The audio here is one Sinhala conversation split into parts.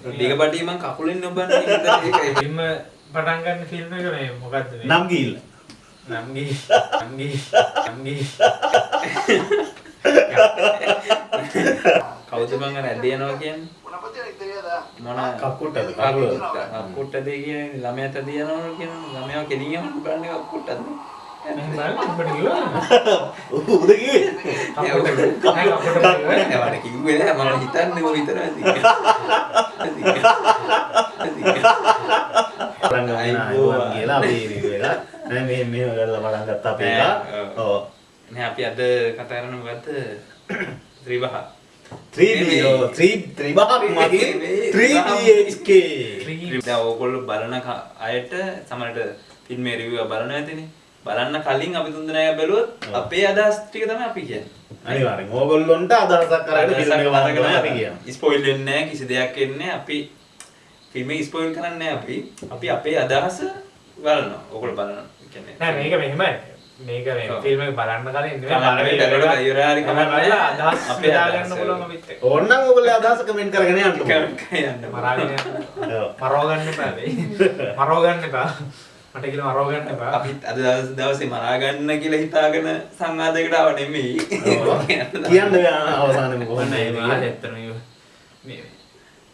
දිගපටිය මං කකුලෙන් නොබන්නේ ඒකයි. ෆිල්ම් පටන් ගන්න ෆිල්ම් එක මේ මොකද්ද මේ? නම් ගිහිල්ලා. නම් ගිහින් නම් ගිහින් නම් ගිහින් කවුද මං අර ඇද යනවා කියන්නේ? මොන කක්කුට්ටද? කකුල. කක්කුට්ටද කියන්නේ ළමයා තද යනවා කියන්නේ ළමයා කෙලින් යනවා බලන්නේ කක්කුට්ටද? මෙහෙම බලන්න උඹට කිව්වා. උද කිව්වේ? කක්කුට්ට නෑ කක්කුට්ට කිව්වේ. නෑ මට කිව්වේ නෑ මම හිතන්නේ ඔය විතරයි. පටන් ගන්න ආයුබෝවන් කියලා අපි රිවිව් එක. නෑ මේ මෙහෙම කරලා පටන් ගත්තා අපි එක. ඔව්. නෑ අපි අද කතා කරන්නේ මොකද්ද? ත්‍රිවහ. 3B 3 ත්‍රිවහක් මගේ 3BHK. දැන් ඕගොල්ලෝ බලන අයට සමහරට ෆිල්ම් එකේ රිවිව් එක බලනවා ඇතිනේ. බලන්න කලින් අපි තුන් දෙනා බැලුවොත් අපේ අදහස් ටික තමයි අපි කියන්නේ. අනිවාර්යෙන් ඕගොල්ලොන්ට අදහසක් අරගෙන ෆිල්ම් එක බලන්න තමයි අපි කියන්නේ. ස්පොයිල් වෙන්නේ නැහැ, කිසි දෙයක් වෙන්නේ නැහැ. අපි ෆිල්ම් එක ස්පොයිල් කරන්නේ නැහැ අපි. අපි අපේ අදහස බලනවා. ඕගොල්ලෝ බලනවා. කියන්නේ නෑ මේක මෙහෙමයි. මේක මේ ෆිල්ම් එක බලන්න කලින් නෙමෙයි බලන්න ඉවර හරි කමක් නෑ. අදහස් අපේ බෙදා අදහස. ගන්න පුළුවන් අපිත් එක්ක. ඕනනම් ඔයගොල්ලෝ අදහස කමෙන්ට් කරගෙන යන්න පුළුවන්. කමෙන්ට් කරගෙන යන්න. මරාගෙන යන්න. ඔව්. මරව ගන්න එපා හැබැයි. මරව ගන්න එපා. මට කියලා මරව ගන්න එපා. අපිත් අද දවසේ මරා ගන්න කියලා හිතාගෙන සංවාදයකට ආව නෙමෙයි. කියන්න බෑ අවසානයේම කොහොමද නෑ එන්නේ මම කියලා. ඇත්තටම මේ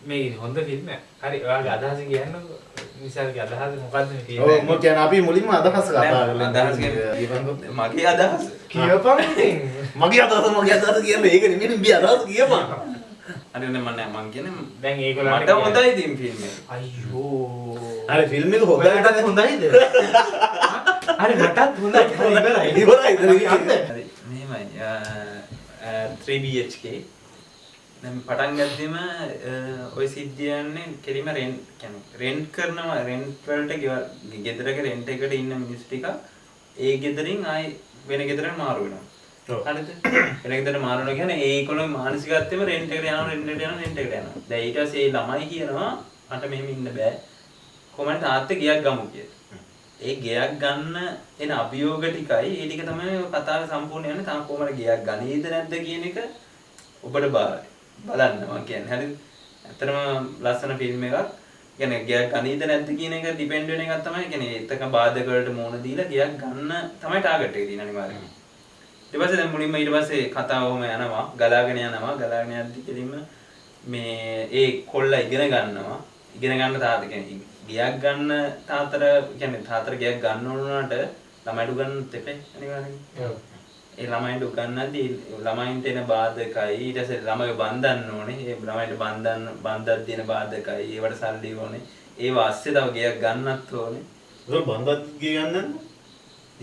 මේ හොඳ ෆිල්ම් එකක්. හරි ඔයාගේ අදහස කියන්නකෝ. නිසාල්ගේ අදහස මොකද්ද මේ ෆිල්ම් ඔව් එක? මොකද කියන්නේ අපි මුලින්ම අදහස කතා කරලා අදහස කියන්නේ මගේ අදහස. කියපන් ඉතින්. මගේ අදහස මගේ අදහස කියන්නේ ඒක නෙමෙයි උඹේ අදහස කියපන්. හරි නෑ මම නෑ මං කියන්නේ දැන් ඒගොල්ලන්ට මට හොඳයි ඉතින් ෆිල්ම් එක. අයියෝ. හරි ෆිල්ම් එක හොඳයි. ඔයාටත් හොඳයිද? හරි මටත් හොඳයි. හරි ඉවරයි. ඉවරයි ඉතින්. අපි යන්න. හරි මෙහෙමයි 3BHK දැන් පටන් ගද්දිම ඔය සිද්ධිය යන්නේ කෙලිම රෙන්ට් කියන්නේ රෙන්ට් කරනවා රෙන්ට් වලට ගෙවල් ගෙදරක රෙන්ට් එකට ඉන්න මිනිස්සු ටික ඒ ගෙදරින් ආයි වෙන ගෙදරට මාරු වෙනවා. හරිද? වෙන ගෙදරට මාරු වෙනවා කියන්නේ ඒගොල්ලෝ මානසිකත්වෙම රෙන්ට් එකට යනවා රෙන්ට් එකට යනවා රෙන්ට් එකට යනවා. දැන් ඊට පස්සේ ඒ ළමයි කියනවා මට මෙහෙම ඉන්න බෑ. කොහමද තාත්තේ ගෙයක් ගමු කියලා. ඒ ගෙයක් ගන්න එන අභියෝග ටිකයි ඒ ටික තමයි ඔය කතාවේ සම්පූර්ණ යන්නේ. තාම කොහමද ගෙයක් ගනීද නැද්ද කියන එක ඔබට බාරයි. බලන්න මං කියන්නේ. හරිද? ඇත්තටම ලස්සන ෆිල්ම් එකක්. කියන්නේ ගෙයක් ගනීද නැද්ද කියන එක ඩිපෙන්ඩ් වෙන එකක් තමයි. කියන්නේ එතක බාධක වලට මුහුණ දීලා ගෙයක් ගන්න තමයි ටාගට් එක තියෙන්නේ අනිවාර්යයෙන්ම. ඊට පස්සේ දැන් මුලින්ම ඊට පස්සේ කතාව ඔහොම යනවා, ගලාගෙන යනවා, ගලාගෙන යද්දි කෙලින්ම මේ ඒ කොල්ලා ඉගෙන ගන්නවා. ඉගෙන ගන්න තාත්තා කියන්නේ ගෙයක් ගන්න තාත්තට කියන්නේ තාත්තට ගෙයක් ගන්න ඕන වුණාට ළමයිට උගන්නත් එපේ අනිවාර්යයෙන්ම. ඔව්. ඒ ළමයින්ට උගන්නද්දි ළමයින්ට එන බාධකයි ඊට පස්සේ ළමයි බන්දන්න ඕනේ. ඒ ළමයින්ට බන්දන්න බන්දක් දෙන බාධකයි ඒවට සල්ලි ඕනේ. ඒව අස්සේ තව ගෙයක් ගන්නත් ඕනේ. ඒක බන්දක් ගේ ගන්නද?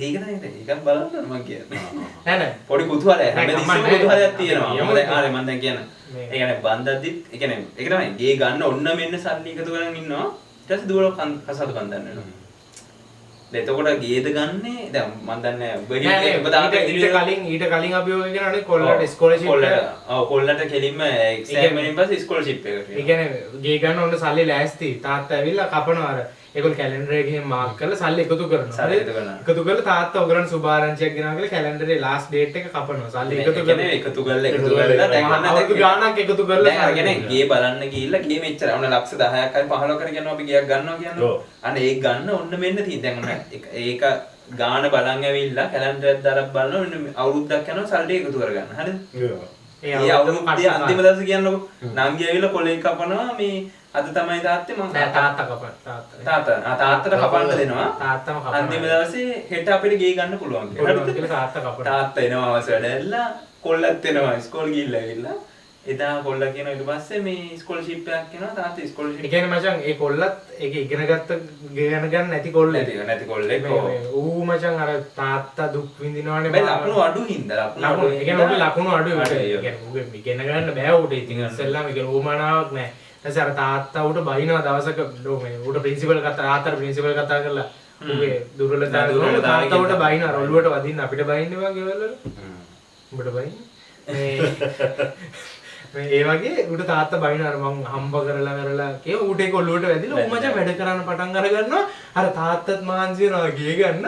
ඒක නේද? ඒකත් බලන්න ඕනේ මං කියන්නේ. නෑ නෑ. පොඩි කුතුහලයක් නෑ, හැමතිස්සෙම කමක් නෑ. කුතුහලයක් තියෙනවා. යමු. මම දැන් ආරේ මං දැන් කියන්නේ. මේ. ඒ කියන්නේ බන්දද්දිත් ඒ කියන්නේ ඒක තමයි ගේ ගන්න ඔන්න මෙන්න සල්ලි එකතු කරන් ඉන්නවා. ඊට පස්සේ දුවලා කසාද බන්දන්න වෙනවා. දැන් එතකොට ගේද ගන්නේ දැන් මං දන්නේ නෑ ඔබ නෑ නෑ හිටියේ ඔබ තාත්තා ඊට කලින් ඊට කලින් අභියෝග කරන්නේ කොල්ලට ස්කෝලර්ෂිප් කොල්ලට එක. ඔව් කොල්ලට කෙලින්ම එක්සෑම් වලින් පස්සේ ස්කෝලර්ෂිප් එකට ඒ කියන්නේ ගේ ගන්න ඕන සල්ලි ලෑස්ති. තාත්තා ඇවිල්ලා කපනවා අර. ඒගොල්ලෝ කැලෙන්ඩර් එකේ මාක් කරලා සල්ලි එකතු කරනවා. සල්ලි එකතු කරනවා. එකතු කරලා තාත්තා ඔයගොල්ලන් සුභාරංචියක් ගෙනාවා කියලා කැලෙන්ඩරේ ලාස්ට් ඩේට් එක කපනවා. සල්ලි එකතු ඒ කියන්නේ කරලා එකතු කරලා එකතු කරලා දැන් ඔන්න අවුරුදු ගාණක් එකතු කරලා දැන් අර කියන්නේ ගේ බලන්න ගිහිල්ලා ගේ මෙච්චර ඔන්න ලක්ෂ 10ක් හරි 15ක් හරි කියනවා අපි ගෙයක් ගන්නවා කියන්නේ. ඔව්. අන්න ඒක ගන්න ඔන්න මෙන්න තියෙන. දැන් ඔන්න ඒක ගාන බලන් ඇවිල්ලා කැලෙන්ඩර් එකක් දාලා බලනවා මෙන්න අවුරුද්දක් යනවා සල්ලි එකතු කරගන්න. හරිද? ඔව්. ඒ ඒ අවුරුද්දම අවුරුද්දේ කට්ටු අන්තිම දවසේ කියන්නකෝ නංගි ඇවිල්ලා කොලේ කපනවා මේ අද තමයි තාත්තේ මං නෑ තාත්තා කපන තාත්තා. තාත්තා ආ තාත්තට කපන්න දෙනවා. තාත්තම කපනවා. අන්තිම දවසේ හෙට අපිට ගේ ගන්න පුළුවන් කියලා. පුළුවන් හරිද? කියලා තාත්තා කපනවා. තාත්තා එනවා අවස වැඩ ඇරලා කොල්ලත් එනවා ඉස්කෝලේ ගිහිල්ලා ඇවිල්ලා එදා කොල්ලා කියනවා ඊට පස්සේ මේ ස්කෝලර්ෂිප් එකක් එනවා තාත්තා ඒ ස්කෝලර්ෂිප් කියන්නේ මචං ඒ කොල්ලත් ඒක ඉගෙන ගත්ත ඉගෙන ගන්න නැති කොල්ලෙක්. නැති නැති කොල්ලෙක් මේ ඔව්. මේ ඌ මචං අර තාත්තා දුක් විඳිනවනේ. හැබැයි ලකුණු අඩු හින්දා ලකුණු ලකුණු ඒ කියන්නේ ඌගේ ලකුණු අඩුයි ඌට. අඩුයි, ඒ ඔව්. කියන්නේ ඌගේ ඉගෙන ගන්න බෑ ඌට ඉතින් ඉස්සෙල්ලාම ඒ කියන්නේ ඌමනාවක් නෑ. ඊට පස්සේ අර තාත්තා ඌට බයිනවා දවසක මේ ඌට ප්‍රින්සිපල් කතා තාත්තට ප්‍රින්සිපල් කතා කරලා ඌගේ දුර්වලතාවය දුර්වලතාවය තාත්තා ඌට කියලා. බයිනවා අර ඔළුවට වදින්න අපිට බයින්න එපා ගෙවල් වල. උඹට බයින්න. මේ මේ ඒ වගේ ඌට තාත්තා බයින අර මං හම්බ කරලා කරලා කිය ඌට ඒක ඔලුවට වැදිලා ඌ මචං වැඩ කරන්න පටන් අර ගන්නවා. අර තාත්තත් මහන්සි වෙනවා ගේ ගන්න.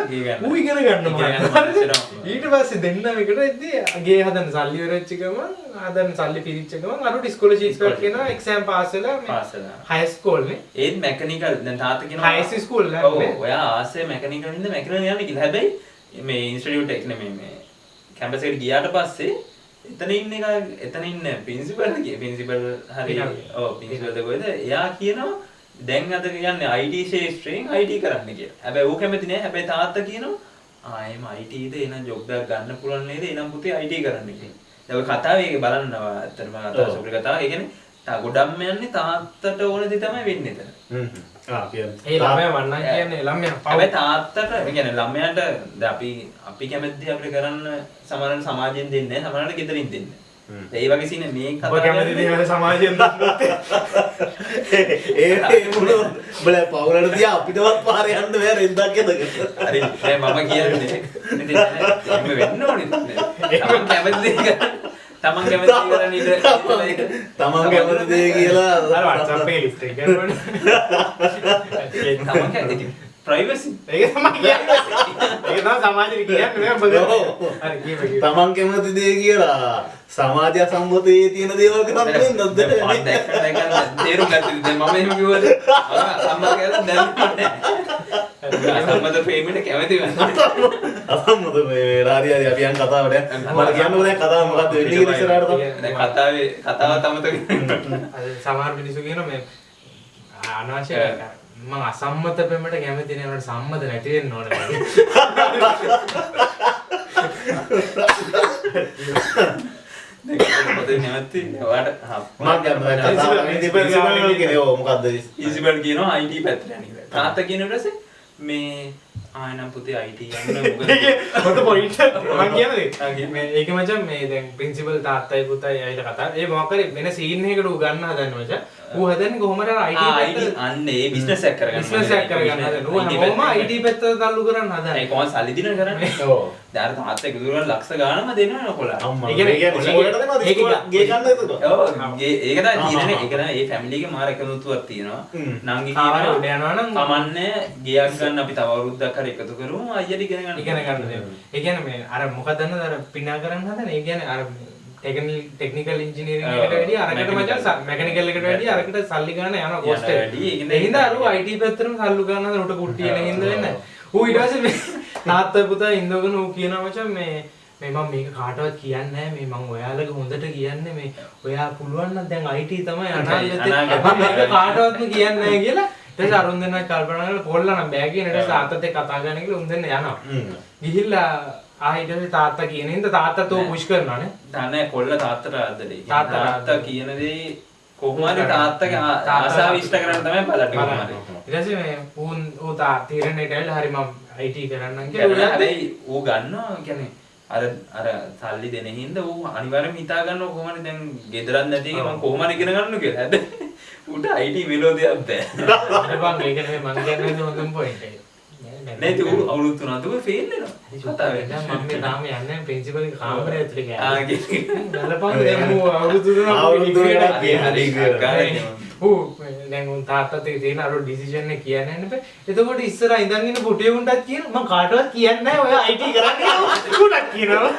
ඌ ඉගෙන ගන්න මහන්සි වෙනවා. ඊට පස්සේ දෙන්නම එකට එද්දි ගේ හදන්න සල්ලි ඉවර වෙච්ච ගමන් හදන්න සල්ලි පිරිච්ච ගමන් අර ඌට ස්කෝලර්ෂිප් එකක් එනවා එක්සෑම් පාස් වෙලා මේ පාස් වෙලා. හයි ස්කූල් නේ. ඒත් මැකනිකල් දැන් තාත්තා කියනවා හයි ස්කූල් නෑ. ඔව් ඔයා ආසේ මැකනිකල් හින්දා මැකනිකල් යන්න කියලා. හැබැයි මේ ඉන්ස්ටිටියුට් එක නෙමෙයි මේ කැම්පස් එකට ගියාට පස්සේ එතන ඉන්න එක එතන ඉන්න ප්‍රින්සිපල් කිය ප්‍රින්සිපල් හරි ඔව් ප්‍රින්සිපල් ද කොහෙද එයා කියනවා දැන් අද කියන්නේ IT ශාස්ත්‍රයෙන් IT කරන්න කියලා. හැබැයි ඌ කැමති නෑ. හැබැයි තාත්තා කියනවා ආ එහෙම IT ද එහෙනම් ජොබ් එකක් ගන්න පුළුවන් නේද? එහෙනම් පුතේ IT කරන්න කියලා. දැන් ඔය කතාව ඒක බලන්නවා ඇත්තටම කතාව සුපිරි කතාව. ඒ කියන්නේ තා ගොඩක්ම යන්නේ තාත්තට ඕන දේ තමයි වෙන්නේ එතන. ආ කියන්නේ ඒ ළමයා වන්නම් කියන්නේ ළමයා පව්. හැබැයි තාත්තට ඒ කියන්නේ ළමයාට දැන් අපි කැමති දේ අපිට කරන්න සමහරවිට සමාජයෙන් දෙන්නේ නැහැ සමහරවිට ගෙදරින් දෙන්නේ නැහැ. දැන් ඒ වගේ සීන මේ කතාව ඔබ කැමති දේ වල සමාජයෙන් දුන්නොත් ඒ ඒ මොන උඹලා පවුලට තියා අපිටවත් පාරේ යන්න බෑ රෙද්දක් ඇදගෙන. හරි දැන් මම කියන්නේ ඉතින් එහෙම වෙන්න ඕනේ. තමන් කැමති දේ කරන්න. තමන් කැමති දේ කරන්න ඉඳ තමන් කැමති දේ කියලා අර WhatsApp එකේ ලිස්ට් එක ගන්න ඕනේ. තමන් කැමති ප්‍රයිවසි ඒක තමයි කියන්නේ. ඒක තමයි සමාජෙට කියන්නේ නෑ ඔබ. හරි කියපන් කියපන්. තමන් කැමති දේ කියලා සමාජය සම්මතයේ තියෙන දේවල් කරන්න වෙන්නත් මම දැක්ක දැක්ක තේරුම් ගත්තේ දැන් මම එහෙම කිව්වද අසම්මත කියලා දැන් අසම්මත ප්‍රේමයට කැමති වෙන්නේ අසම්මත මේ හරි හරි අපි යන් කතාවට මට කියන්න ඕනේ කතාව මොකද්ද වෙන්නේ කියලා ඉස්සරහට තමයි දැන් කතාවේ කතාවත් අමතක වෙනවා. අර සමහර මිනිස්සු කියනවා මේ අනවශ්‍ය මං අසම්මත ප්‍රේමයට කැමති නෑ මට සම්මත නැති වෙන්න ඕනේ. දැන් පොතේ නැවති ඔයාට මං කතාව ප්‍රින්සිපල් කියන්නේ ඔව් මොකද්ද ප්‍රින්සිපල් කියනවා IT පැත්තට යන්න කියලා. තාත්තා කියන ඊට පස්සේ මේ ආ නම් පුතේ IT යන්න මොකද හොඳ පොයින්ට් මං කියන්නේ ආ, කියන්න. මේ ඒක මචං මේ දැන් ප්‍රින්සිපල් තාත්තයි පුතයි ඇවිල්ලා කතා ඒ මොකක් හරි වෙන සීන් එකකට ඌ ගන්න හදන්නේ මචං ඌ හදන්නේ කොහොම හරි අර IT ආ IT පැත්තට අන්න ඒ බිස්නස් එකක් කරගන්න බිස්නස් එකක් කරගන්න හදන්නේ ඌ හැමෝම IT පැත්තට තල්ලු කරන්න හදන්නේ ඒ කොහොමද සල්ලි දිනන කරන්නේ ඔව් දැන් අර තාත්තා එකතු කරලා ලක්ෂ ගාණම දෙනවනේ කොල්ලා අම්මා ඒ කියන්නේ ඒ කියන්නේ ඉස්කෝලේට දෙනවද ඒක ඉස්කෝලේ ගේ ගන්න එතකොට ඔව් ඒක තමයි තියෙන්නේ ඒක තමයි ඒ ෆැමිලි එකේ මාර එකමුතුවක් තියෙනවා නංගි කාවරි කියනවා උඩ යනවා නම් කමන්නේ ගෙයක් ගන්න අපි තව අවුරුද්දක් හරි එකතු කරමු අයියට ඉගෙන ගන්න ඉගෙන ගන්න දෙන්න. ඒ කියන්නේ මේ අර මොකක්ද දන්නවද අර පිනා කරන්න හදන ඒ කියන්නේ අර ටෙක්නිකල් ඉංජිනේරින් එකට වැඩිය අරකට මචං මැකැනිකල් එකට වැඩිය අරකට සල්ලි ගන්න යනවා කොස්ට් එක. වැඩි, ඒක ඒ හින්දා අර ඌ IT පැත්තටම සල්ලි ගන්න හදන උට කුට්ටි එන හින්දා වෙන්නේ. ඌ ඊට පස්සේ මේ තාත්තා පුතා ඉඳගෙන ඌ කියනවා මචං මේ මේ මම මේක කාටවත් කියන්නේ නැහැ මේ මං ඔයාලගේ හොඳට කියන්නේ මේ ඔයා පුළුවන් නම් දැන් IT තමයි අනාගතේ මම මේක කාටවත්ම කියන්නේ නැහැ කියලා ඊට පස්සේ අරුන් දෙන්නා කල්පනා කරලා පොල්ලා නම් බෑ කියන ඊට පස්සේ තාත්තත් එක්ක කතා කරන්න කියලා උන් දෙන්න යනවා. ගිහිල්ලා ආ ඊට පස්සේ තාත්තා කියන හින්දා තාත්තත් ඌ පුෂ් කරනවා නේ. දන්නේ කොල්ල තාත්තට ආදරේ. තාත්තට තාත්තා කියන දේ කොහොම හරි තාත්තගේ ආසාව ඉෂ්ට කරන්න තමයි බලන්නේ කොහොම හරි. ඊට පස්සේ මේ ඌ ඌ තා තීරණයට ඇවිල්ලා හරි මම IT කරන්නම් කියලා ඌ යද්දි හැබැයි ඌ ගන්නවා කියන්නේ අර අර සල්ලි දෙන හින්දා ඌ අනිවාර්යයෙන්ම හිතා ගන්නවා කොහොම හරි දැන් ගෙදරක් නැති එක මං කොහොම හරි ඉගෙන ගන්න කියලා. හැබැයි ඌට IT මෙලෝ දෙයක් බෑ. අර බං ඒක නෙමෙයි මං කියන්නේ හොඳම පොයින්ට් එක. නෑ ඉතින් ඌ අවුරුදු තුනක් දුක ෆේල් වෙනවා. කතාව වෙන්නේ. දැන් මම මේ තාම යන්නේ නැහැ ප්‍රින්සිපල් ගේ කාමරය ඇතුලේ ආ ගියා. කියන්නේ. බලපන් දැන් ඌ අවුරුදු තුනක් අවුරුදු තුනක් හරි හරි අක්කාරේ. ඌ දැන් උන් තාත්තත් එක්ක තියෙන අර ඩිසිෂන් එක කියන්නේ නැහැ නේ. එතකොට ඉස්සරහ ඉඳන් ඉන්න පුටේ උන්ටත් කියන මං කාටවත් කියන්නේ නැහැ ඔයා IT කරන්න කියලා උන්ටත් කියනවා.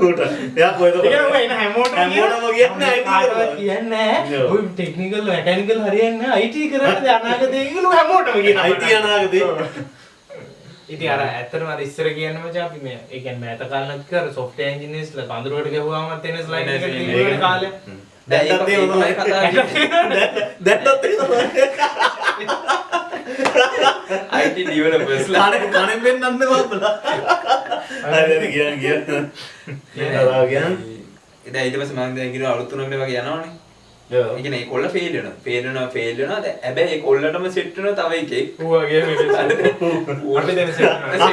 ඌට එයා කොහෙද ඒ කියන්නේ ඔය එන හැමෝටම හැමෝටම කියන්නේ IT කාටවත් කියන්නේ නැහැ. ඔය ටෙක්නිකල් මැකැනිකල් හරියන්නේ නැහැ IT කරන්නේ අනාගතේ කියලා ඌ හැමෝටම කියනවා. IT අනාගතේ ඉතින් අර ඇත්තටම අර ඉස්සර කියන්නේ මචං අපි මේ ඒ කියන්නේ මෑත කාලෙත් කර සොෆ්ට්වෙයාර් ඉන්ජිනියර්ස්ලා පඳුරකට ගැහුවාමත් එන ස්ලයිඩ් එක තියෙන කාලේ. දැන් ඒක දැන්ටත් ඒ ඒකමයි කතාව කියන්නේ. දැන්ටත් ඒ තමයි IT developers ලා. කණෙන් කණෙන් වෙන්නන්න බබ්බලා හරි හරි කියන්න කියන්න කතාව කියන්න දැන් ඊට පස්සේ මම දැන් කියනවා අවුරුදු තුනකට වගේ යනවනේ. ඔව් ඒ කියන්නේ ඒ කොල්ල ෆේල් වෙනවා. ෆේල් වෙනවා ෆේල් වෙනවා. දැන් හැබැයි ඒ කොල්ලටම සෙට් වෙනවා තව එකෙක්. ඌ වගේ මේක අපි දැන් සෙට් වෙනවා.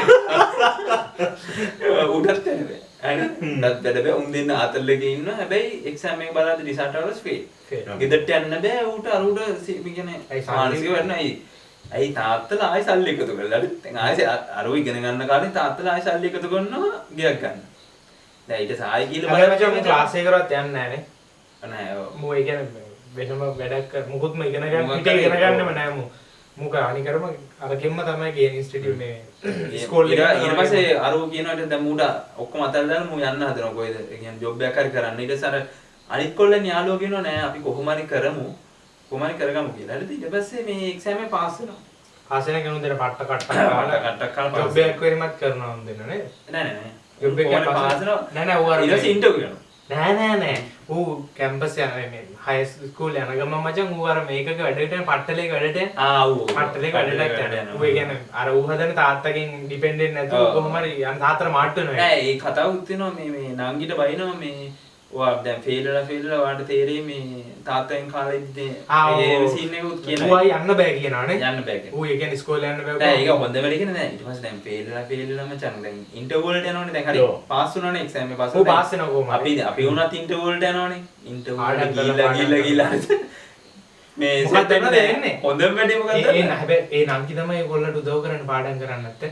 උඩත් වැඩ බෑ. හරි? උඩත් වැඩ බෑ. උන් දෙන්න ආතල් එකේ ඉන්නවා. හැබැයි එක්සෑම් එක බලද්දි රිසල්ට් වල ෆේල්. ෆේල්. ගෙදරට යන්න බෑ ඌට අර ඌට මේ කියන්නේ ඇයි සල්ලි? මානසික වෙන්න ඇයි ඇයි තාත්තලා ආයෙ සල්ලි එකතු කරලා හරි දැන් ආයෙ අර ඌ ඉගෙන ගන්න කාලේ තාත්තලා ආයෙ සල්ලි එකතු කරනවා ගෙයක් ගන්න. දැන් ඊට පස්සේ ආයෙ ගිහලා බලන්න මචං මු ක්ලාස් එකකටවත් යන්නේ නැහැ නේ. නෑ ඔව්. මු ඒ කියන්නේ වෙනම වැඩක් කර මුකුත්ම ඉගෙන ගන්න පිට ඉගෙන ගන්නෙම නෑ මු. මු අනිකරම අරකින්ම තමයි ගියේ ඉන්ස්ටිටියුට් මේ ඉස්කෝලේ එක. ඊට පස්සේ අර ඌ කියනවා ඊට දැන් මූට ඔක්කොම අතහැරලා දාලා මූ යන්න හදනවා කොහෙද? ඒ කියන්නේ ජොබ් එකක් හරි කරන්න. ඊට පස්සේ අර අනිත් කොල්ලන් යාළුවෝ කියනවා නෑ අපි කොහොම හරි කරමු. කොහොම හරි කරගමු කියලා. හරිද? ඊට පස්සේ මේ එක්සෑම් එක පාස් වෙනවා. පාස් වෙන කෙනුන් දෙන පට්ට කට්ටක් කාලා කට්ටක් කාලා ජොබ් එකක් වෙරිමත් කරනවා උන් දෙන්න නේද? නෑ නෑ නෑ. ජොබ් එක පාස් වෙනවා. නෑ නෑ ඌ අර ඊට පස්සේ ඉන්ටර්විව් කරනවා. නෑ නෑ නෑ ඌ කැම්පස් යන මේ හයි ස්කූල් යන ගමන් මචං ඌ අර මේකක වැඩට යන පට්ටලේක වැඩට යන. ආ ඌ පට්ටලේක වැඩටත් යන. ඌ ඒ කියන්නේ අර ඌ හදන තාත්තගෙන් ඩිපෙන්ඩන්ට් නැතුව කොහොම හරි යන තාත්තට මාට් වෙනවා. නෑ ඒ කතාවුත් තියෙනවා මේ මේ නංගිට බයිනවා මේ ඔයා දැන් ෆේල් වෙලා ඔයාට තේරෙයි මේ තාත්තෙන් කාලේ ඉද්දී ඒ සීන් එකකුත් කියනවා. ඌ ආයි යන්න බෑ කියනවා නේ. යන්න බෑ කියනවා. ඌ ඒ කියන්නේ ඉස්කෝලේ යන්න බෑ. නෑ ඒක හොඳ වැඩ කියන්නේ නෑ. ඊට පස්සේ දැන් ෆේල් වෙලා මචං දැන් ඉන්ටර්වල් වලට යනවනේ. දැන් හරි පාස් වුණානේ එක්සෑම් එක පාස් වුණා. ඌ පාස් වෙනවා කොහොම හරි. අපි වුණත් ඉන්ටර්වල් වලට යනවනේ. ඉන්ටර්වල් වලට ගිහිල්ලා ගිහිල්ලා මේ මොකක්ද වෙන්නේ? හොඳම වැඩේ මොකද්ද? ඒ හැබැයි ඒ නංගි තමයි ඒගොල්ලන්ට උදව් කරන්න පාඩම් කරන්න නැත්තේ.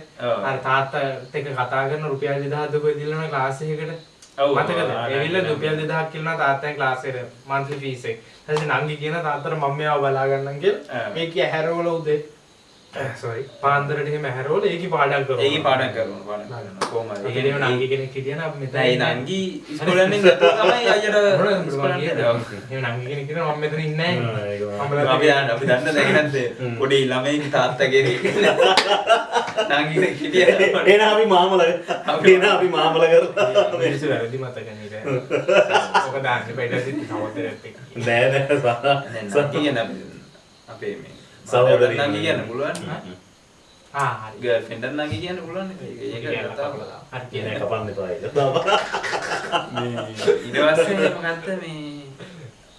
අර තාත්තත් එක්ක කතා කරන රුපියල් 2000 කොහෙද ඉල්ලනවා ක්ලාස් එකකට. මතකද? ඇවිල්ලා රුපියල් 2000ක් ඉල්ලනවා තාත්තෙන් ක්ලාස් එකට මන්ත්ලි ෆීස් එක. ඊට පස්සේ නංගි කියන තාත්තට මම මෙයාව බලා ගන්නම් කියලා. මේ කිය හැරවල උදේ සෝරි පාන්දරට එහෙම හැරවල ඒකි පාඩම් කරනවා. ඒකි පාඩම් කරනවා පාඩම් කරනවා. කොහොම හරි. ඒ කියන්නේ නංගි කෙනෙක් හිටියා නම් අපි මෙතන නෑ ඒ නංගි ඉස්කෝලේ යන්නේ නැතුව තමයි අයියට ඉස්කෝලේ යන්නේ. එහෙම නංගි කෙනෙක් හිටියා මම මෙතන ඉන්නේ නෑ. අපි අපි දන්න දැන් නැද්ද පොඩි ළමයින් තාත්තා කෙනෙක් නංගි කෙනෙක් හිටියා. එහෙනම් අපි මාමලා එහෙනම් අපි මාමලා කරලා මිනිස්සු වැරදි මතක නේද? ඔක දාන්න බෑ ඊට පස්සේ සහෝදරයත් එක්ක. නෑ නෑ නංගි කියන්නේ අපේ මේ සහෝදරී නංගි කියන්න පුළුවන්. ආ හරි. ගර්ල්ෆ්‍රෙන්ඩ් නංගි කියන්න පුළුවන් නේ. ඒක කතාව. හරි කියන්නේ කපන්න එපා ඒක. මේ ඊට පස්සේ මොකද්ද මේ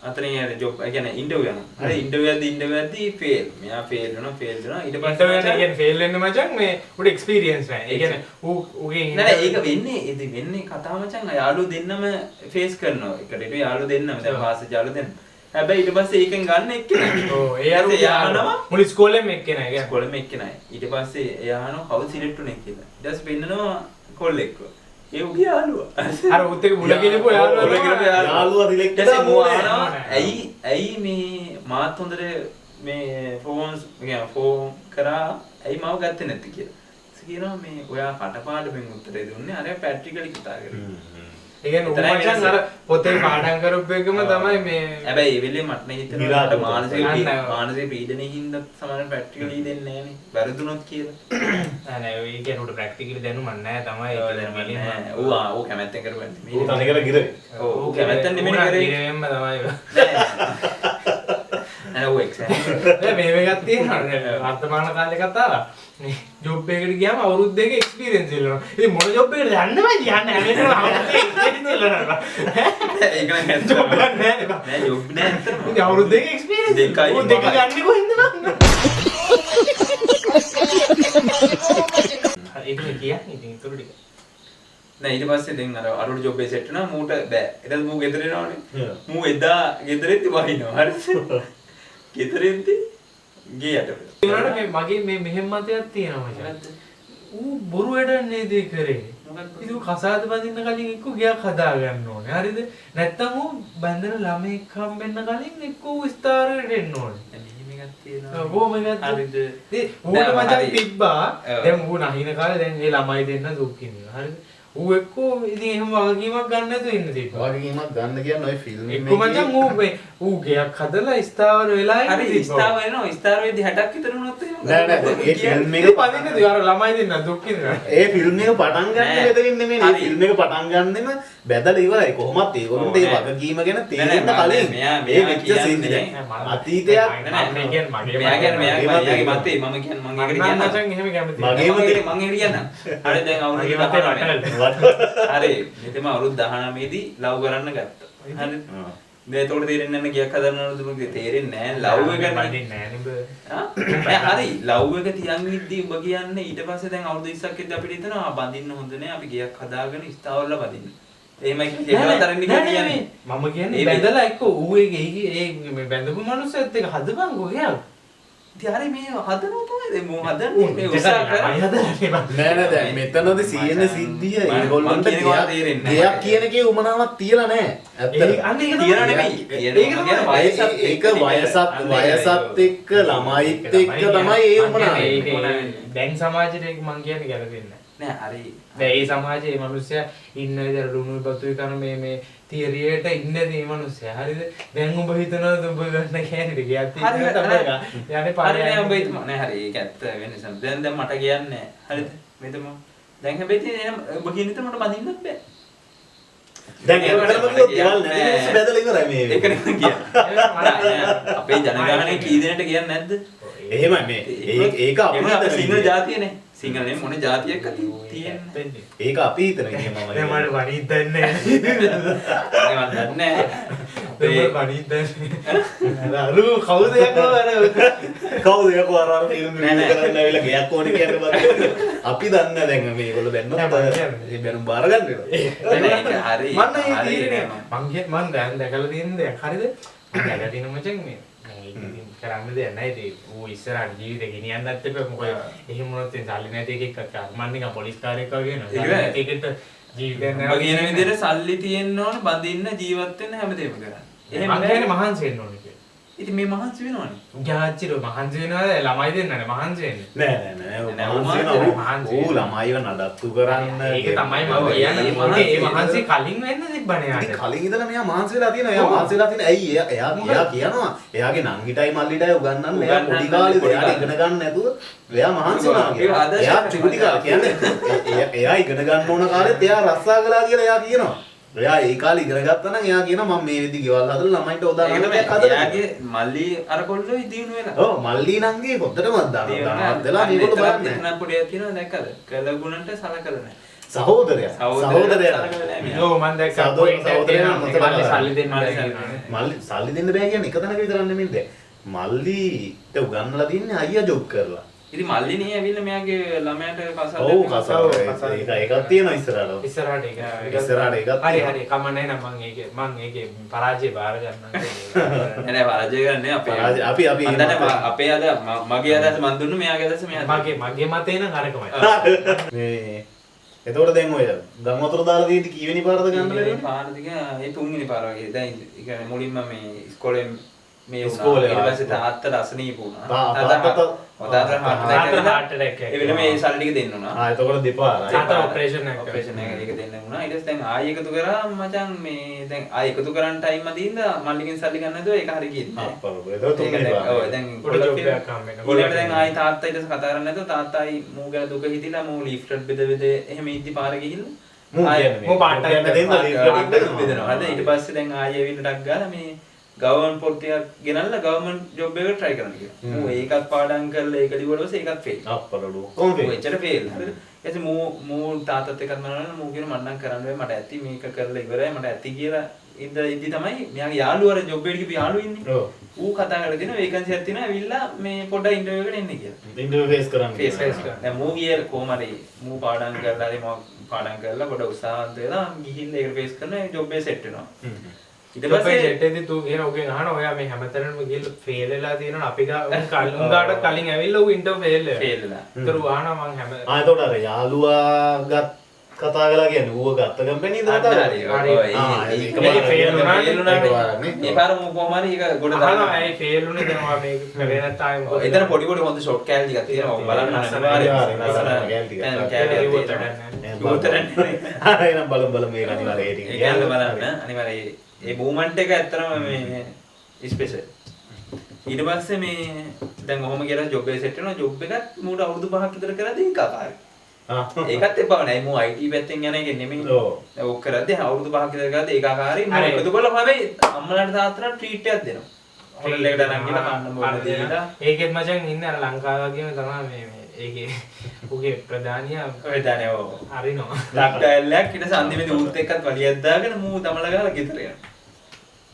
අතරින් යන ජොබ් ඒ කියන්නේ ඉන්ටර්විව් යනවා. හරි ඉන්ටර්විව් එකදී ෆේල්. මෙයා ෆේල් වෙනවා ෆේල් වෙනවා. ඊට පස්සේ ඉන්ටර්විව් එක කියන්නේ ෆේල් වෙන්න මචං මේ උට එක්ස්පීරියන්ස් නෑ. ඒ කියන්නේ ඌ ඌගේ නෑ නෑ ඒක වෙන්නේ ඉතින් වෙන්නේ කතාව මචං යාළුවෝ දෙන්නම ෆේස් කරනවා. එකට ඊට යාළුවෝ දෙන්නම දැන් පාස් වෙච්ච යාළුවෝ දෙන්න. හැබැයි ඊට පස්සේ ඒකෙන් ගන්න එක්කෙනා. ඔව් ඒ අර එයා අහනවා මුළු ඉස්කෝලේම එක්කෙනා. ඒ කියන්නේ ඉස්කෝලේම එක්කෙනා. ඊට පස්සේ එයා අහනවා කවුද සිලෙක්ට් වුනේ කියලා. ඊට පස්සේ පෙන්නනවා කොල්ලෙක්ව. ඒ උගේ යාළුවා. අර උත් එක්ක මුල කියලපු යාළුවා. මුල කියලපු යාළුවා සිලෙක්ට් ඊට පස්සේ මූ අහනවා ඇයි ඇයි මේ මාත් හොඳට මේ පර්ෆෝමන්ස් කියන්නේ ෆෝම් කරා ඇයි මාව ගත්තේ නැත්තේ කියලා. ඊට කියනවා මේ ඔයා කටපාඩමින් උත්තරේ දුන්නේ අර ප්‍රැක්ටිකලි කතා කරේ. ඒ කියන්නේ ඌ මචං අර පොතේ පාඩම් කරපු එකම තමයි මේ හැබැයි ඒ වෙලේ මට නේ හිතෙනවා මානසික පීඩනයේ හින්දා සමහර ප්‍රැක්ටිකලි දෙන්නේ නෑනේ වැරදුනොත් කියලා. නෑ නෑ ඒ කියන්නේ ඌට ප්‍රැක්ටිකලි දැනුමක් නෑ තමයි ඒ කියන්නේ නෑ. ඌ ඌ කැමැත්තෙන් කරපු මේ ඌ තනිකර ගිරේ. ඔව් ඌ කැමැත්තෙන් නෙමෙයි කරේ. ගිරෙන්ම තමයි. නෑ ඌ එක්සෑම්. නෑ මේ එකක් තියෙනවා වර්තමාන කාලේ කතාවක්. මේ ජොබ් එකකට ගියාම අවුරුදු දෙක එක්ස්පීරියන්ස් ඉල්ලනවා. ඉතින් මොන ජොබ් එකකටද යන්න බෑ යන්න හැම වෙලේම අවුරුදු දෙක එක්ස්පීරියන්ස් ඉල්ලනවා. ඒක නම් ඇත්තම ජොබ් එකක් නෑ නේ බං. නෑ ජොබ් නෑ ඇත්තටම. ඉතින් අවුරුදු දෙක එක්ස්පීරියන්ස් දෙකයි ඌ දෙක ගන්නේ කොහෙන්ද බං? හරි ඒක නේ කියන්නේ ඉතින් ඉතුරු ටික. නෑ ඊට පස්සේ දැන් අර අරුට ජොබ් එක සෙට් වුණා මූට බෑ. ඊට පස්සේ මූ ගෙදර එනවනේ. මූ එදා ගෙදර එද්දි වහිනවා. හරිද? ගෙදර එද්දි ගේ යට වෙලා. ඒ වුණාට මේ මගේ මේ මෙහෙම මතයක් තියෙනවා මචං. ඌ බොරු වැඩක් නේද ඒ කරේ. මොකද්ද? ඉතින් ඌ කසාද බඳින්න කලින් එක්ක ගයක් හදා ගන්න ඕනේ. හරිද? නැත්තම් ඌ බඳින ළමෙක් හම්බෙන්න කලින් එක්ක ඌ ස්ථාවරයට එන්න ඕනේ. දැන් මෙහෙම එකක් තියෙනවා. කොහොම එකක්ද? හරිද? ඉතින් ඌට මචං තිබ්බා. ඔව්. දැන් ඌ නහින කාලේ දැන් මේ ළමයි දෙන්න දුක් විඳිනවා. හරිද? ඌ එක්කෝ ඉතින් එහෙම වගකීමක් ගන්න නැතුව ඉන්න තිබ්බා. වගකීමක් ගන්න කියන්නේ ඔය ෆිල්ම් එක්කෝ මචං ඌ මේ ඌ ගෙයක් හදලා ස්ථාවර වෙලා ඉන්න හරි තිබ්බා. ස්ථාවර වෙනවා. ස්ථාවර වෙද්දි 60ක් විතර වුණොත් එහෙම නෑ නෑ ඒ ෆිල්ම් එක ඉතින් පදින්න දේ අර ළමයි දෙන්න දුක් විඳිනවා. ඒ ෆිල්ම් එක පටන් ගන්න නෑ. මෙතනින් නෙමෙයි නේ. හරි. ෆිල්ම් එක පටන් ගන්නෙම බැදලා ඉවරයි. කොහොමත් ඒගොල්ලන්ට ඒ නෑ. වගකීම ගැන නෑ, තේරෙන්න නෑ, කලින් මෙයා ඒ වෙච්ච කියන්නේ සිද්ධිය. නෑ, මම- අතීතයක් නෑ, මම කියන්නේ මගේ මෙයා කියන්නේ මෙයා මගේ මතේ. මෙයාගේ මතේ මම කියන්නේ මං ඒකට මම කියන්නම්. මචං එහෙම කැමති නෑ. මගේ මතේ. මං ඒකට කියන්නම්. හරි දැන් අවුරුදු මගේ මතේ 19. රටවල. හරි මෙතෙම අවුරුදු 19 දී ලව් කරන්න ගත්තා. හරි. දැන් එතකොට තේරෙන්නේ නැහැ නේ ගියක් හදන්න ඕනද මොකද තේරෙන්නේ නැහැ ලව් එක නේ. බඳින්නේ නෑ නේ බ. ආ? නෑ හරි ලව් එක තියන් ඉද්දි උඹ කියන්නේ ඊට පස්සේ දැන් අවුරුදු 20ක් ඉද්දි අපිට හිතෙනවා ආ බඳින්න හොඳ නෑ අපි ගියක් හදාගෙන ස්ථාවරලා බඳින්න. එහෙමයි කියන්නේ ඒකවත් අරින්න නෑ, කියලා නෑ, කියන්නේ. මම කියන්නේ ඒ බැඳලා එක්ක ඌ ඒ ඒ මේ බැඳපු මනුස්සයත් එක්ක හදපන්කෝ ගියක්. ඉතින් හරි මේ හදනවා තමයි දැන් මෝ හදන්නේ මේ උත්සාහ කරා නෑ නෑ දැන් මෙතනදී සියන සිද්ධිය ඒගොල්ලන්ට දෙයක් කියන එකේ උමනාවක් තියලා නෑ ඇත්තටම. අන්න ඒක තියලා නෙමෙයි. ඒක ඒක වයසත් එක්ක ළමයිත් එක්ක තමයි ඒ උමනාව. දැන් සමාජයට ඒක මං කියන්නේ ගැලපෙන්නේ නෑ. හරි දැන් ඒ සමාජයේ මේ මිනිස්සයා ඉන්න විදියට ලුණු බතුයි කන මේ මේ තියරියට ඉන්නේ මේ මිනිස්සයා. හරිද? දැන් උඹ හිතනවද උඹ ගන්න කෑනිට ගියත් ඉන්න තමයි යන්නේ පාරේ. හරි නෑ උඹ හිතමු නෑ හරි ඒක ඇත්ත වෙන්නේ සම්. දැන් දැන් මට කියන්නේ හරිද? මෙතම දැන් හැබැයි ඉතින් එහෙනම් උඹ කියන විතර මට බඳින්නත් බෑ. දැන් ඇත්තටම කිව්වොත් ගෙවල් නැති මිනිස්සු බැදලා ඉවරයි මේ. ඒක නෙමෙයි කියන්නේ. අපේ ජනගහනය කී දෙනෙක්ට කියන්නේ නැද්ද? එහෙමයි මේ ඒක අපි හිතන සිංහල ජාතියනේ. සිංහල නෙමෙයි මොන ජාතියක්ද තියෙන්නේ. ඒක අපි හිතන විදිය මම. නෑ මට වණිත් දන්නේ නෑ. නෑ මම දන්නේ නෑ. මට වණිත් දන්නේ නෑ. අරු කවුද යකෝ අර කවුද යකෝ අර අර ෆිල්ම් රිවිව් කරන්න ඇවිල්ලා ගයක් ඕනේ කියන්න බෑ. අපි දන්නේ දැන් මේගොල්ලෝ බැන්නොත් ඒ බැනුම් බාර ගන්න වෙනවා. නෑ ඒක හරි. මම ඒ තීරණය මං මං දැන් දැකලා තියෙන දෙයක් හරිද? මං දැකලා තියෙන මචං මේ ඉතින් කරන්න දෙයක් නැහැ. ඉතින් ඌ ඉස්සරහට ජීවිතේ ගෙනියන්නත් එපා. මොකද එහෙම වුණොත් ඉතින් සල්ලි නැති එකෙක් මං නිකන් පොලිස් කාරයෙක් වගේ වෙනවා. සල්ලි නැති එකට ජීවිතයක් නැහැ. ඔබ කියන විදිහට සල්ලි තියෙන්න ඕන, බඳින්න, ජීවත් වෙන්න හැමදේම කරන්න. එහෙම මං කියන්නේ මහන්සි වෙන්න ඕනේ කියලා. ඉතින් මේ මහන්සි වෙනවනේ. ජාච්චිරෝ මහන්සි වෙනවද? ළමයි දෙන්නනේ මහන්සි වෙන්නේ. නෑ නෑ නෑ මහන්සි වෙනවා. ඌ ළමයිව නඩත්තු කරන්න. ඒක තමයි මම කියන්නේ. ඒ මහන්සි කලින් වෙන්න තිබ්බනේ යාට. ඉතින් කලින් ඉඳලා මෙයා මහන්සි වෙලා තියෙනවා. එයා මහන්සි වෙලා තියෙන. ඇයි එයා එයා කියනවා එයාගේ නංගිටයි මල්ලිටයි උගන්වන්න එයා පොඩි කාලේ එයාට ඉගෙන ගන්න නැතුව එයා මහන්සි වුණා කියලා. එයා චුටි කාලේ කියන්නේ එයා ඉගෙන ගන්න ඕන කාලෙත් එයා රස්සා කළා කියලා එයා කියනවා. එයා ඒ කාලේ ඉගෙන ගත්තා නම් එයා කියනවා මම මේ වෙද්දි ගෙවල් හදලා ළමයින්ට උදාහරණ දෙයක් හදලා. එයාගේ මල්ලි අර කොල්ලෝයි දිනු වෙලා. ඔව් මල්ලි නංගි හොද්දටම දානවා. දාලා මේගොල්ලෝ බලන්නේ. එතන පොඩියක් තියෙනවා දැක්කද? කළගුණට සලකලා නැහැ. සහෝදරයා. සහෝදරයා. ඔව් මං දැක්කා. සහෝදරයා මල්ලි සල්ලි දෙන්න බෑ කියනවා. මල්ලි සල්ලි දෙන්න බෑ කියන්නේ එක තැනක විතරක් නෙමෙයි දැන්. මල්ලිට උගන්වලා තින්නේ අයියා ජොබ් කරලා. ඉතින් මල්ලි නේ ඇවිල්ලා මෙයාගේ ළමයාට කසාද. ඔව් කසාද. ඒක ඒකක් තියෙනවා ඉස්සරහට. ඉස්සරහට ඒක. ඉස්සරහට ඒකක්. හරි හරි කමන්නේ නම් මං ඒකේ මං ඒකේ පරාජය බාර ගන්නම්. නෑ නෑ පරාජය කරන්නේ අපේ. අපි අපි මං දන්නේ අපේ අද මගේ අදහස මං දුන්නු මෙයාගේ අදහස මෙයා. මගේ මගේ මතේ නම් අරකමයි. මේ එතකොට දැන් ඔය ගම් වතුර දාලා තියෙද්දි කීවෙනි පාරද ගන්න ලැබුණේ? පාර දිග ඒ තුන්වෙනි පාර වගේ. දැන් ඒ කියන්නේ මුලින්ම මේ ඉස්කෝලේ මේ වුණා. ඊට පස්සේ තාත්තට අසනීප වුණා. තාත්තට හાર્ට් ඇටැක් එක. ඒ වෙලෙම මේ සල්ලි ටික දෙන්න වුණා. ආ එතකොට දෙපාරයි. තාත්තා ඔපරේෂන් එක. ඔපරේෂන් එක ඒක දෙන්න වුණා. ඊට පස්සේ දැන් ආයෙ එකතු කරා මචං මේ දැන් ආයෙ එකතු කරන් ටයිම් මදින්ද මල්ලිගෙන් සල්ලි ගන්න නැතුව ඒක හරි ගියේ නෑ. අප්පා එතකොට තුන්වෙනි පාර. ඔව් දැන් පොඩි ජොබ් එකක් හම්බ වෙනවා. ඊළඟට දැන් ආයෙ තාත්තා ඊට පස්සේ කතා කරන්නේ නැතුව තාත්තා ආයි මූ ගැන දුක හිතිලා මූ ලීෆ්ලට් බෙද බෙද එහෙම ඉද්දි පාර ගිහිල්ලා මූ කියන්නේ මූ පාට දෙන්න ලීෆ්ලට් බෙදනවා. හරිද? ඊට පස්සේ දැන් ආයෙ ඇවිල්ලා ටක් ගාලා මේ ගවර්න්මන්ට් පොත් ටිකක් ගෙනල්ලා ගවර්න්මන්ට් ජොබ් එකට try කරන්න කියලා. මූ ඒකත් පාඩම් කරලා ඒක ලිව්වට පස්සේ ඒකත් ෆේල්. අප්පලඩු. කොහොම ෆේල්? මූ එච්චර ෆේල්. හරිද? ඊට පස්සේ මූ මූ තාත්තත් එක්කත් මනනන මූ කියන මං නම් කරන්න බෑ මට ඇති මේක කරලා ඉවරයි මට ඇති කියලා ඉඳ ඉදි තමයි මෙයාගේ යාළුවා අර ජොබ් එකට ගිහපු යාළුවා ඉන්නේ. ඔව්. ඌ කතා කරලා දෙනවා වේකන්සි එකක් තියෙනවා ඇවිල්ලා මේ පොඩ්ඩක් ඉන්ටර්විව් එකට එන්න කියලා. ඉන්ටර්විව් ෆේස් කරන්න. ෆේස් කරන්න. දැන් මූ ගියේ කොහොම හරි මූ පාඩම් කරලා හරි මොකක් පාඩම් කරලා පොඩ උත්සාහන්ත වෙලා ගිහිල්ලා ඒකට ෆේස් කරනවා ඒ ජොබ් එක සෙට් වෙනවා. ඊට පස්සේ සෙට් එකේදී තු කියන ඔගෙන් අහන ඔයා මේ හැමතැනම ගිහලා ෆේල් වෙලා තියෙනවනේ අපි උන් ගාට කලින් ඇවිල්ලා ඌ ඉන්ටර්ව් ෆේල් වෙලා. ෆේල් වෙලා. ඒතර ඌ අහනවා මං හැම ආ එතකොට අර යාළුවා ගත් කතා කරලා කියන්නේ ඌව ගත්ත කම්පැනි ඉඳලා කතා කරලා. හරි. ඔව් ඒක ෆේල් වුණානේ. මේ පාර මූ කොහොම හරි ඒක ගොඩ දානවා. අහනවා ඇයි ෆේල් වුණේ දැන් ඔයා මේක කරේ නැත්නම් ආයෙ මොකද? එතන පොඩි පොඩි හොඳ ෂොට් කෑලි ටිකක් තියෙනවා. ඔව් බලන්න අනිවාර්යයෙන් ලස්සන කෑලි ටිකක්. කෑලි ටිකක්. හරි එහෙනම් බලමු බලමු මේක අනිවාර්යයෙන් ඒ ටික. ඒ කෑල්ල බලන්න අනිවාර්යයෙන් ඒ මූව්මන්ට් එක ඇත්තටම මේ ස්පෙෂල්. ඊට පස්සේ මේ දැන් ඔහොම කියලා ජොබ් එක සෙට් වෙනවා. ජොබ් එකත් මූට අවුරුදු 5ක් විතර කරද්දී ඒක අකාරයි. ඒකත් එපා නෑ මූ IT පැත්තෙන් යන එක නෙමෙයි. ඔව්. දැන් ඔක් කරද්දී අවුරුදු 5ක් විතර කරද්දී ඒක අකාරයි. මූ එකතු කරලා හැබැයි අම්මලාට තාත්තලාට ට්‍රීට් එකක් දෙනවා. හොටල් එකට අරන් ගිහලා කන්න බොන්න දීලා. ඒකෙත් මචං ඉන්නේ අර ලංකාව වගේම තමයි මේ මේ ඒකේ උගේ ප්‍රධානියා ප්‍රධානියා ඔව්. අරිනවා. ටක් ඩයල් එකක් ඊට පස්සේ අන්තිමේදී ඌත් එක්කත් වලියක් දාගෙන මූ දමලා ගහලා ගෙදර යනවා.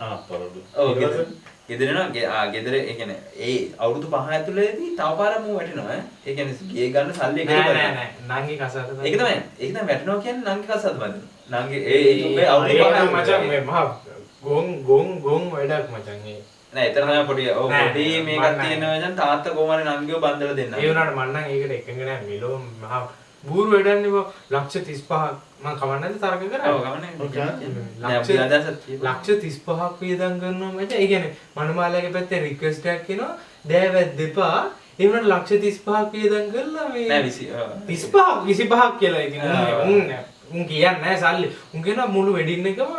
ආ පරඩු. ඔව් ගෙදර එනවා. ගෙදර ඒ කියන්නේ ඒ අවුරුදු 5 ඇතුළතදී තව පාරක් මූ වැටෙනවා ඈ. ඒ කියන්නේ ගේ ගන්න සල්ලි එකතු කරලා. නෑ නෑ නංගි කසාද තමයි. ඒක තමයි. ඒක තමයි වැටෙනවා කියන්නේ නංගි කසාද බඳිනවා. නංගි ඒ ඒ අවුරුදු 5 මචං මේ මහා ගොන් ගොන් ගොන් වැඩක් මචං ඒ. නෑ එතන තමයි පොඩි ඔව් පොඩි මේකක් තියෙනවා මචං තාත්තා කොහොම හරි නංගිව බන්දලා දෙන්න. ඒ වුණාට මං නම් ඒකට එකඟ නෑ මෙලෝ මහා බූරු වැඩන්නේ බෝ ලක්ෂ 35ක් මං කමන්නේ නැද්ද තර්ක කරා? ඔව් කමන්නේ නෑ. අපි අදහසක් කියමු. ලක්ෂ 35ක් වියදම් කරනවා මචං. ඒ කියන්නේ මනමාලයාගේ පැත්තෙන් රික්වෙස්ට් එකක් එනවා දෑවැද්ද එපා. ඒ වුණාට ලක්ෂ 35ක් වියදම් කරලා මේ නෑ 25 25ක් කියලා ඉතින් උන් කියන්නේ නෑ සල්ලි. උන් කියනවා මුළු වෙඩින් එකම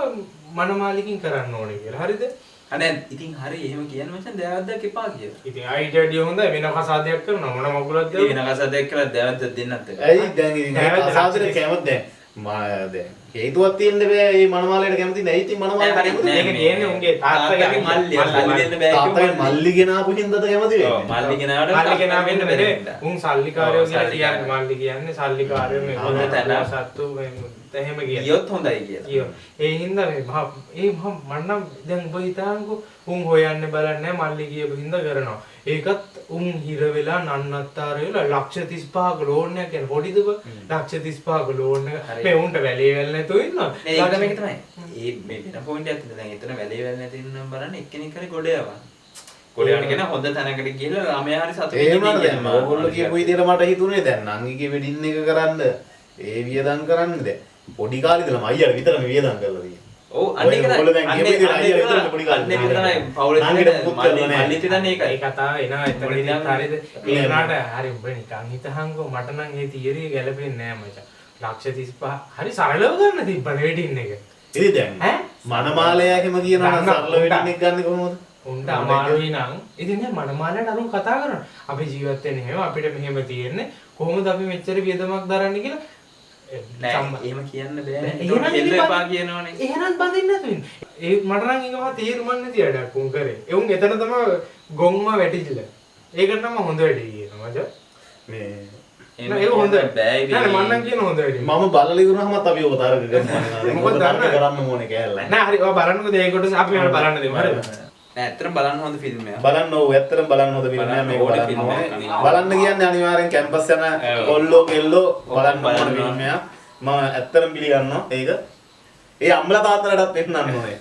මනමාලිකින් කරන්න ඕනේ කියලා. හරිද? අනේ ඉතින් හරි එහෙම කියන්නේ මචං දෑවැද්දක් එපා කියලා. ඉතින් ආයිට වැඩිය හොඳයි වෙන කසාදයක් කරනවා මොන මගුලක්ද? ඉතින් වෙන කසාදයක් කරලා දෑවැද්දක් දෙන්නත් එපා. ඇයි දැන් ඉතින් කසාදෙට කැමති දැන් මා දැන් හේතුවක් තියෙන්න බෑ මේ මනමාලයට කැමති නෑ. ඉතින් මනමාලයට කැමති නෑ. ඒක කියන්නේ උන්ගේ තාත්තගේ මල්ලි සල්ලි දෙන්න බෑ කිව්වා. තාත්තගේ මල්ලි ගෙනාපු හින්දාද කැමති වෙන්නේ? ඔව් මල්ලි ගෙනාවට මල්ලි ගෙනා වෙන්න බැරි. උන් සල්ලිකාරයෝ කියලා කියන්නේ මල්ලි කියන්නේ සල්ලිකාරයෝ මේ හොඳ තැන සත්තු මේ එහෙම කියන්නේ. ගියොත් හොඳයි කියලා. කියෝ. ඒ හින්දා මේ මහ ඒ මහ මං නම් දැන් ඔබ හිතාන්කෝ උන් හොයන්නේ බලන්නේ මල්ලි කියපු හින්දා කරනවා. ඒකත් උන් හිර වෙලා නන්නත්තර වෙලා ලක්ෂ 35ක ලෝන් එකක් කියන්නේ පොඩිද බ ලක්ෂ 35ක ලෝන් එක මේ උන්ට වැලේ වැල් නැතුව ඉන්නවා. නෑ ඒක මේක තමයි. ඒ මේ වෙන පොයින්ට් එකක් තියෙනවා. දැන් එතන වැලේ වැල් නැති ඉන්නම් බලන්න එක්කෙනෙක් හරි ගොඩ යවන්න. ගොඩ යවන්න කියන හොඳ තැනකට ගිහලා ළමයා හරි සතුටින් ඒ වුණාට දැන් ඕගොල්ලෝ කියපු විදියට මට හිතුනේ දැන් නංගිගේ වෙඩින් එක කරන්න ඒ වියදම් කරන්න දැන් පොඩි කාලේ ඉඳලම අයියාට විතරම වියදම් කරලා තියෙන්නේ. ඔව් අන්න ඒක තමයි. අන්න ඒක තමයි පවුලේ තියෙන මල්ලි තියන්නේ ඒකයි. ඒ කතාව එනවා එතනදී හරිද? ඒ වුණාට හරි උඹ නිකන් හිතහන්කෝ මට නම් ඒ තියරිය ගැලපෙන්නේ නෑ මචං. ලක්ෂ 35 හරි සරලව ගන්න තිබ්බනේ වෙඩින් එක. ඉතින් දැන් ඈ මනමාලයා එහෙම කියනවා නම් සරල වෙඩින් එක ගන්නෙ කොහොමද? උන්ට අමාරුයි නම් ඉතින් නෑ මනමාලයාට අරුන් කතා කරනවා. අපි ජීවත් වෙන්නේ එහෙම අපිට මෙහෙම තියෙන්නේ කොහොමද අපි මෙච්චර වියදමක් දරන්නේ කියලා. නෑ එහෙම කියන්න බෑනේ. එහෙනම් කෙල්ල එපා කියනවනේ. එහෙනම් බඳින්න නැතු වෙන්නේ. ඒ මට නම් ඒක මහා තේරුමක් නැති වැඩක් උන් කරේ. ඒ උන් එතන තමයි ගොම්ම වැටිලා. ඒකට නම් හොඳ වැඩේ කියනවා මචං. මේ නෑ ඒක හොඳ බෑ ඉතින්. නෑ මං නම් කියන හොඳ වැඩේ. මම බලලා ඉවරනහමත් අපි ඔබ තර්ක කරනවා. මොකද තර්ක කරන්න ඕනේ කෑල්ල. නෑ හරි ඔයා බලන්නකෝ ඒ කොටස අපි මට බලන්න දෙමු. හරිද? නෑ ඇත්තටම බලන්න හොඳ ෆිල්ම් එකක්. බලන්න ඔව් ඇත්තටම බලන්න හොඳ ෆිල්ම් එකක් මේක බලන්න ඕනේ. බලන්න කියන්නේ අනිවාර්යෙන් කැම්පස් යන කොල්ලෝ කෙල්ලෝ බලන්න ඕන ෆිල්ම් එකක්. මම ඇත්තටම පිළිගන්නවා ඒක. ඒ අම්මලා තාත්තලාටත් පෙන්නන්න ඕනේ.